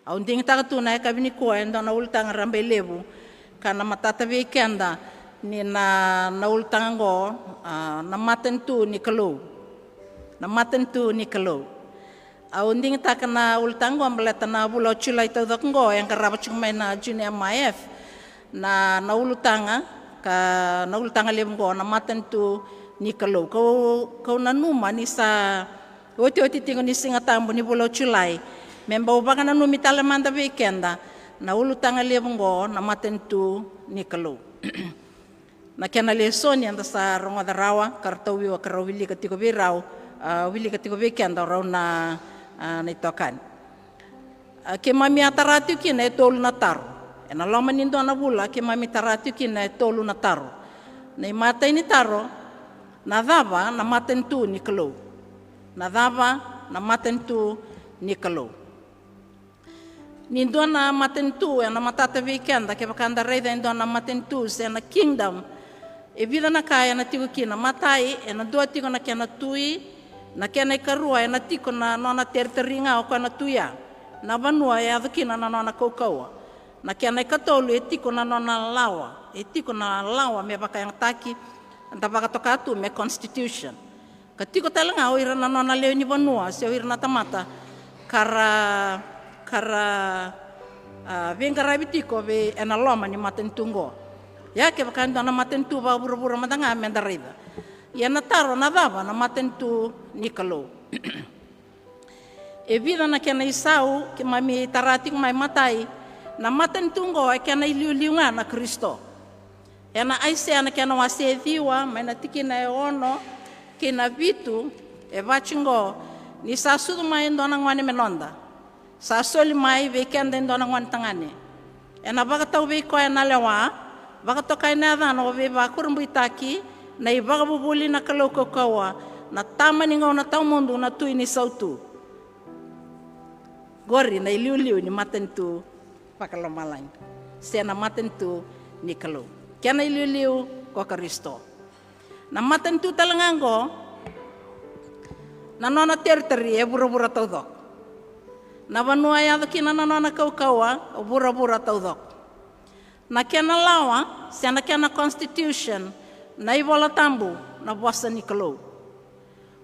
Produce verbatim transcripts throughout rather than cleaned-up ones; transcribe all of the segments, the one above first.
Au digitaka tu na yakavi nikua e dua na ulutaga rabailevu ka na matata vei keda ni na, na ulutaga oqo, a, na matanitu ni Kalou. Na matanitu ni Kalou. Au digitaka na ulutaga oqo baleta na vula o Julai taucoko oqo e qarava tiko mai na Junior M I F na, na ulutaga, ka na ulutaga levu oqo na matanitu ni Kalou. Kau, kau nanuma ni sa otioti tiko ni Siga Tabu ni vula o Julai me bau vakananumi tale mada vei keda na ulutaga levu oqo na matanitu ni Kalou. Na kena lesoni eda sa rogoca rawa ka ra tauviwa ka rau wilika tiko vei rau, a, wilika tiko vei keda o rau na, a, na itokani. A, keimami a tara tiko kina e tolu na taro. Ena loma ni dua na vula keimami tara tiko kina e tolu na taro. Na imatai ni taro, na cava na matanitu ni Kalou? Na cava na matanitu ni Kalou? Ni dua na matanitu ena matata vei keda, kevaka da raica e dua na matanitu se na kingdom, e vica na ka ena tiko kina. Matai, ena dua tiko na kena tui. Na kena ikarua, ena tiko na nona teritori ga o koya na tui ya, na vanua e yaco kina na nona kaukauwa. Na kena ikatolu, e tiko na nona lawa, e tiko na lawa me vakayagataki, da vakatoka tu me constitution. Ka tiko tale ga o ira na nona lewe ni vanua se o ira na tamata ka ra, ka ra, a, veiqaravi tiko vei ena loma ni matanitu oqo. Ia kevaka e dua na matanitu vakavuravura mada ga me da raica. Ia na taro, na cava na matanitu ni Kalou? E vica na kena isau keimami tara tiko mai. Matai, na matanitu oqo e kena iliuliu ga na Karisito. Ena Aisea na kena wase e ciwa, mai na tikina e ono kei na vitu, e vaka oqo: Ni sa sucu mai e dua na gone me noda, sa soli mai vei keda e dua na gone tagane. Ena vakatau vei koya na lewa, vakatokai na yacana o Veivakurabuitaki, na iVakavuvuli, na Kalou Kaukauwa, na Tama ni Gauna Tawamudu, na Tui ni Sautu. Qori na iliuliu ni matanitu vakalomalagi, se na matanitu ni Kalou. Kena iliuliu ko Karisito. Na matanitu tale ga oqo, na nona teritori e vuravura taucoko. Na vanua e yaco kina na nona kaukauwa, vuravura taucoko. Na kena lawa se na kena constitution, na iVola Tabu, na vosa ni Kalou.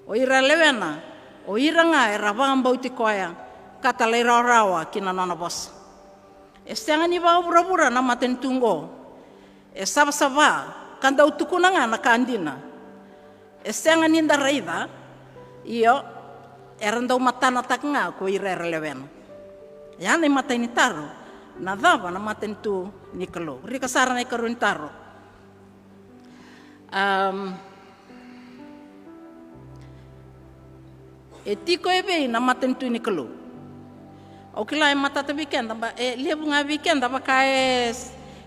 O ira lewena, o ira ga era vakabauti koya ka talairawarawa ki na nona vosa. E sega ni vakavuravura na matanitu oqo. E savasava ka dau tukuna ga na ka dina. E sega ni da raica, io, era dau matanataka ga ko ira era lewena. Ia na imatai ni taro, na cava na matanitu ni Kalou? Rika sara na ikarua ni taro. Am, e tiko evei na matanitu ni Kalou? Au kila e matata vei keda, ba, e levu ga vei keda vaka e,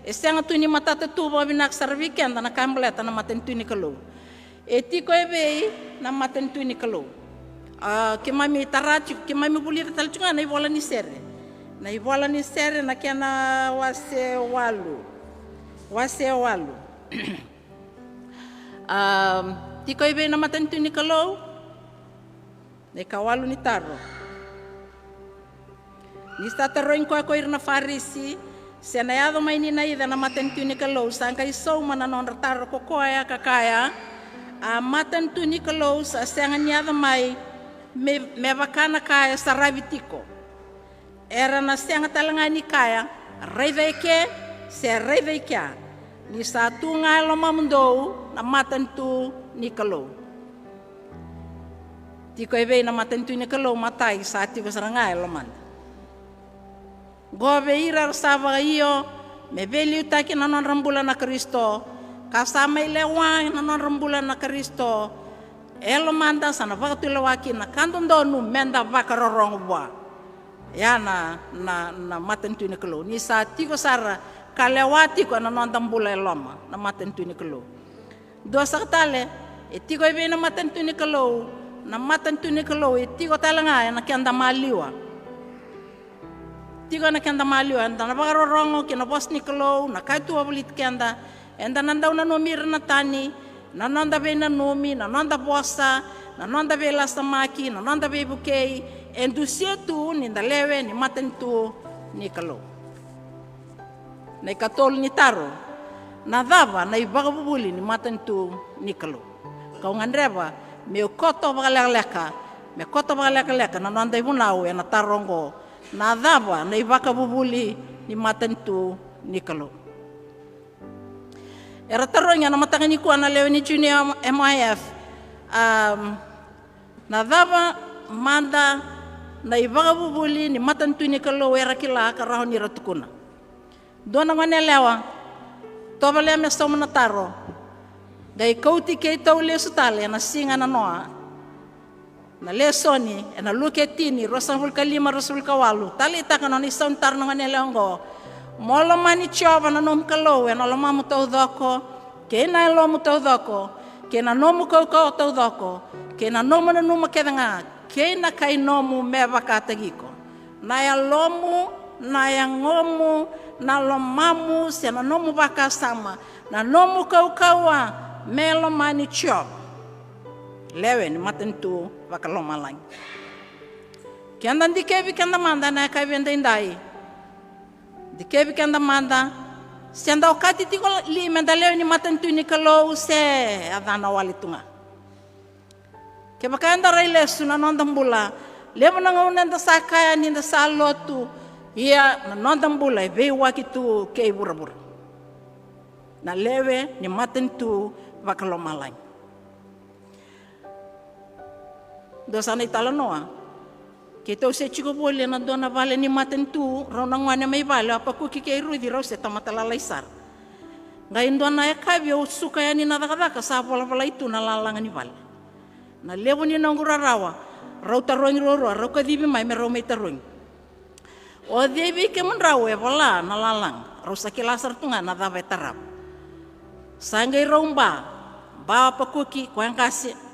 e sega tu ni matata tu vakavinaka sara vei keda na ka e baleta na matanitu ni Kalou. E tiko evei na matanitu ni Kalou? A, keimami tara tiko, keimami vulica tale tiko ga na ivola ni sere. Na ivola ni sere na kena wase walu. Wase walu. A, tiko evei na matanitu ni Kalou? Na ikawalu ni taro. Ni sa tarogi koya ko ira na Farisi se na yaco mai ni naica na matanitu ni Kalou, sa qai sauma na nodra taro ko koya ka kaya: A matanitu ni Kalou sa sega ni yaco mai me, me vaka na ka e saravi tiko. Era na sega tale ga ni kaya: Raica eke, se raica ikea, ni sa tu ga e lomamudou na matanitu ni Kalou. Tiko evei na matanitu ni Kalou? Matai, sa tiko sara ga e lomada. Qo vei ira era sa vakaio me veiliutaki na nodra bula na Karisito, ka sa mai lewa na nodra bula na Karisito e lomada, sa na vakatulewa kina ka dodonu me da vakarorogo vua. Ia na, na, na matanitu ni Kalou, ni sa tiko sara ka lewa tiko ena noda bula e loma na matanitu ni Kalou. Dua saka tale, e tiko evei na matanitu ni Kalou? Na matanitu ni Kalou e tiko tale ga ena keda maliwa. Tiko ena keda maliwa, eda na vakarorogo ki na vosa ni Kalou, na ka e tu wavoliti keda, eda na dau nanumi ira na tani, na noda veinanumi, na noda vosa, na noda veilasamaki, na noda veivukei, E dusia tu ni da lewe ni matanitu ni Kalou. Na ikatolu ni taro, na cava na ivakavuvuli ni matanitu ni Kalou? Kau gadreva meu koto vakalekaleka, me koto vakalekaleka na noda ivunau ena taro oqo. Na cava na ivakavuvuli ni matanitu ni Kalou? Era tarogi ena mataka nikua na lewe ni Junior M I F, um, na cava mada na ivakavuvuli ni matanitu ni Kalou era kila ka rawa ni ra tukuna. Dua na gone yalewa tovolea me sauma na taro, qai kauti keitou lesu tale ena siga na noa. Na lesoni ena Luke tini, ruasagavulu ka lima, ruasagavulu ka walu, taleitaka na nona isau ni taro na gone yalewa oqo. Mo lomani Jiova na nomu Kalou ena lomamu taucoko, kei na yalomu taucoko, kei na nomu kaukauwa taucoko, kei na nomu nanuma kece ga, kei na kai nomu me vakataki iko. Na yalomu, na yagomu, na lomamu, se na nomu vakasama, na nomu kaukauwa, me lomani Jiova. Lewe ni matanitu vakalomalagi. Keda dikevi keda mada ena yakavi edaidai. Dikevi keda mada se da okati tiko li me da lewe ni matanitu ni Kalou, se a cana wale tu ga. Kevaka eda rai lesu na noda bula, levu na gauna eda sa kaya ni da sa lotu, ia na noda bula e veiwaki tu kei vuravura. Na lewe ni matanitu vakalomalagi. Dua sa na italanoa. Keitou se tiko voli ena dua na vale ni matanitu, rau na gone mai vale, o Apakuki kei Ruci, rau se tamata lalai sara. Qai dua na yakavi au suka yani na cakacaka, sa valavalai tu na lalaga ni vale. Na levu ni noqu rarawa, rau tarogi ruarua, rau kacivi mai me rau mai tarogi. O cei vei kemudrau e vola na lalaga? Rau sa kila sara tu ga na cava e tarava. Sa qai rau ba, ba o Apakuki, koya qase.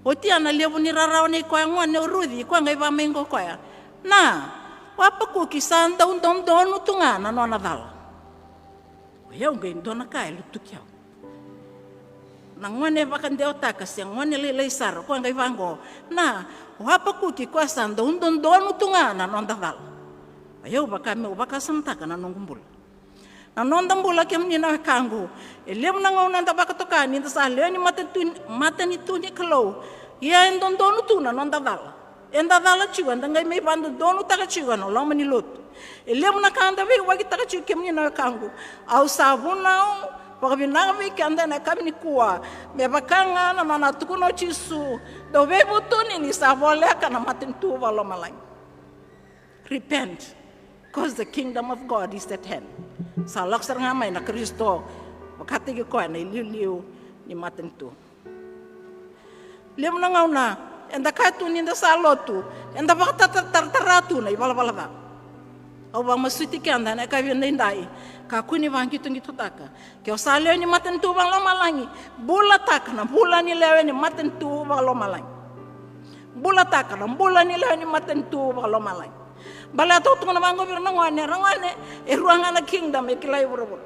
Oti ya na levu ni rarawa nei koya gone o Ruci, koya qai va mai qo koya. Na, o Apakuki sa dau dodonu tu ga na nona cala. O yau qai dua na ka e lutuki au. Na gone vakadewataka se gone lailai sara, koya qai vaqo. Na, o Apakuki koya sa dau dodonu tu ga na noda cala. O yau vaka meu vakasamataka na noqu bula. Na noda bula kemuni na wekaqu. E levu na gauna eda vakatoka ni da sa lewe ni matanitu, matanitu ni Kalou. Ia e dodonu tu na noda cala. Eda cala tiko, eda qai mai vakadodonutaka tiko ena loma ni lotu. E levu na ka eda veiwakitaka tiko kemuni na wekaqu. Au sa vunau vakavinaka vei keda ena yakavi nikua. Me vaka ga na nona tukuna o Jisu. Dou veivutuni ni sa voleka na matanitu vakalomalagi. Repent, 'cause the kingdom of God is at hand. Sa lako sara ga mai na Karisito, vakataki koya na iliuliu ni matanitu. Levu na gauna eda kaya tu ni da sa lotu, eda vakataratara tu na ivalavala ca. Au vakamasuti keda ena yakavi edaidai, kakua ni vakaqitoqitotaka. Ke o sa lewe ni matanitu vakalomalagi, bulataka na bula ni lewe ni matanitu vakalomalagi. Bulataka na bula ni lewe ni matanitu vakalomalagi. Baleta au tukuna vaqo vei ira na gone, ra gone, e rua ga na kingdom e kilai e vuravura.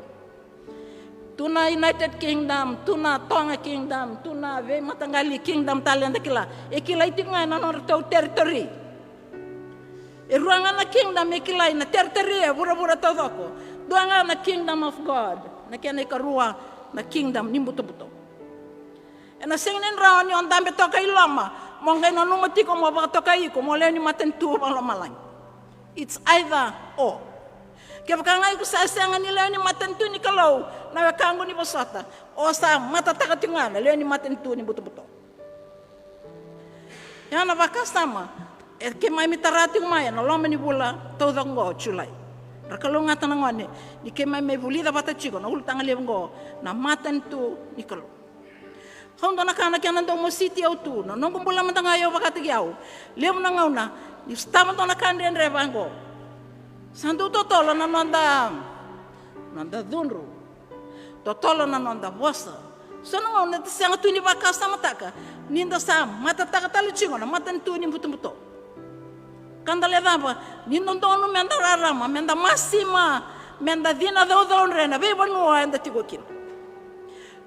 Tu na United Kingdom, tu na Tonga Kingdom, tu na veimataqali kingdom tale eda kila. E kilai tiko ga ena nodratou territory. E rua ga na kingdom e kilai na territory e vuravura taucoko. Dua ga na kingdom of God, na kena ikarua na kingdom ni butobuto. Ena sega ni rawa ni o dabe toka i loma mo qai nanuma tiko mo vakatokai iko mo lewe ni matanitu vakalomalagi. It's either or. Kevaka ga iko sa sega ni lewe ni matanitu ni Kalou, na wekaqu ni vosota, o sa matataka tiko ga na lewe ni matanitu ni butobuto. Ia na vakasama e keimami tara tiko mai ena loma ni vula taucoko oqo o Julai. Ra kalougata na gone ni keimami mai vulica vata tiko na ulutaga levu oqo, na matanitu ni Kalou. Au dua na ka na kena dau mositi au tu, na noqu bula mada ga au vakataki au. Levu na gauna niu sotava dua na ka dredre vaqo, sa dau totolo na noda, noda cudru. Totolo na noda vosa. So na gauna da sega tu ni vakasamataka ni da sa matataka tale tiko na matanitu ni butobuto. Ka da lecava ni dodonu meda rarama, meda masima, meda cina caucaudre na veivanua eda tiko kina.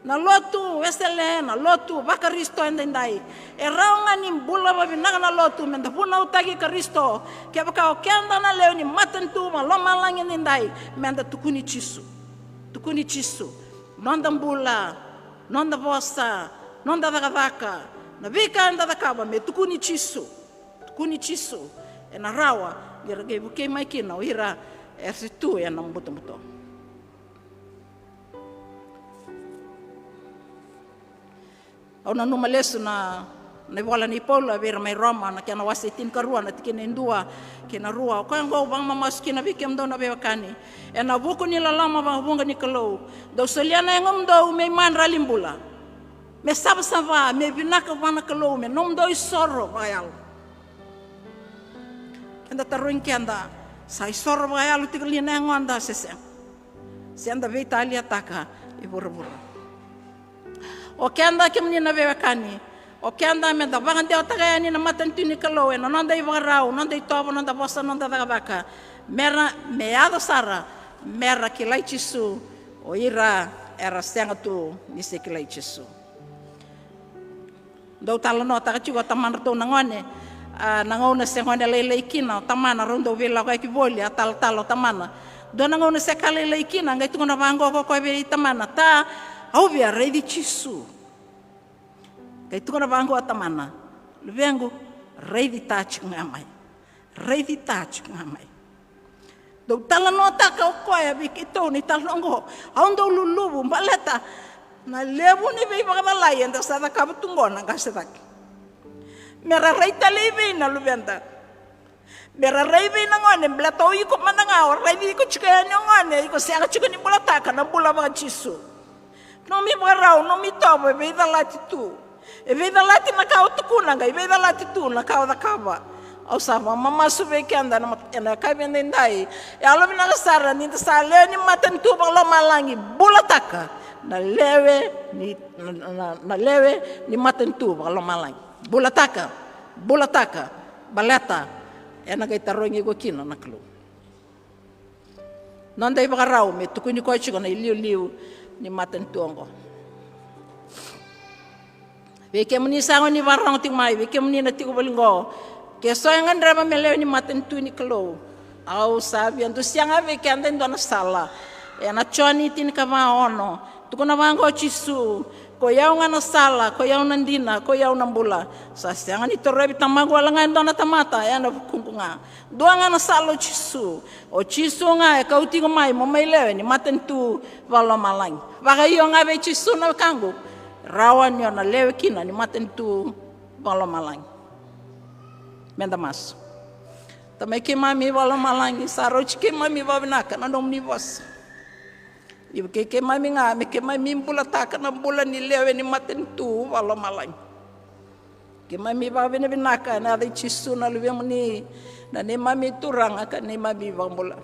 Na lotu Wesele, na lotu vaKarisito edaidai, e rawa ga ni bula vavinaka na lotu, meda vunautaki Karisito. Kevaka o keda na lewe ni matanitu vakalomalagi edaidai, meda tukuni Jisu. Tukuni Jisu. Noda bula, noda vosa, noda cakacaka, na veika eda cakava, me tukuni Jisu. Tukuni Jisu. Ena rawa ni ra qai vukei mai kina o ira era se tu ena butobuto. Au nanuma lesu na, na ivola nei Paula vei ira mai Roma, na kena wase e tinikarua, na tikina e dua kei na rua. O koya oqo au vakamamasu kina vei kemudou na veiwekani. Ena vuku ni loloma vakavuqa ni Kalou, dou solia na yagomudou me imadrali bula, me savasava, me vinaka vua na Kalou, me nomudou isoro vakayalo. Keda tarogi keda, sa isoro vakayalo tiko li na yagoda se sega? Se da veitaliataka i vuravura? O keda, kemuni na veiwekani, o keda meda vakadewataka yani na matanitu ni Kalou ena noda ivakarau, noda itovo, noda vosa, noda cakacaka, mera, me yaco sara, mera kilai Jisu o ira era sega tu ni se kilai Jisu. Dou talanoataka tiko o tamadratou na gone, a, na gauna se gone lailai kina o tamana, rau dau veilakoyaki voli, a talatala o tamana. Dua na gauna se ka lailai kina, qai tukuna vaqo ko koya vei tamana, "Ta, au via raici Jisu." Qai tukuna vaqo o tamana, "Luvequ, raici Ta tiko ga mai. Raici Ta tiko ga mai." Dou talanoataka o koya vei keitou na italanoa oqo. Au dau luluvu baleta na levu ni veivakacalai eda sa cakava tu qo na qase cake. Mera rai tale i vei na luveda? Mera rai vei na gone? Baleta o iko mada ga o raici iko tiko yani o gone, iko sega tiko ni bulataka na bula vakaJisu. Nomu ivakarau, nomu itovo e veicalati tu. E veicalati na ka o tukuna, qai veicalati tu na ka o cakava. Au sa vakamamasu vei keda ena mat-, ena yakavi edaidai. E yalovinaka sara ni da sa lewe ni matanitu vakalomalagi, bulataka na lewe ni, na, na, na lewe ni matanitu vakalomalagi. Bulataka, bulataka, baleta ena qai tarogi iko kina na Kalou. Noda ivakarau me tukuni koya tiko na iliuliu ni matanitu oqo. Vei kemuni sa gone ni vakarorogo tiko mai, vei kemuni na tiko voli qo, ke so e gadreva me lewe ni matanitu ni Kalou, au sa via dusia ga vei keda e dua na sala. Ena Joni tinikava ono, tukuna vaqo o Jisu, "Ko i au ga na sala, ko i au na dina, ko i au na bula. Sa sega ni torovi Tamaqu wale ga e dua na tamata, ena vukuqu ga." Dua ga na sala o Jisu. O Jisu ga e kauti iko mai mo mai lewe ni matanitu vakalomalagi. Vakaio ga vei Jisu na wekaqu, rawa ni o na lewe kina ni matanitu vakalomalagi. Meda masu. Tamai keimami vakalomalagi, sa rauti keimami vakavinaka na nomuni vosa. Ni vukei keimami ga me keimami bulataka na bula ni lewe ni matanitu vakalomalagi. Keimami vakavinavinaka ena yaca i Jisu na Luvemuni, na neimami Turaga ka neimami iVakabula.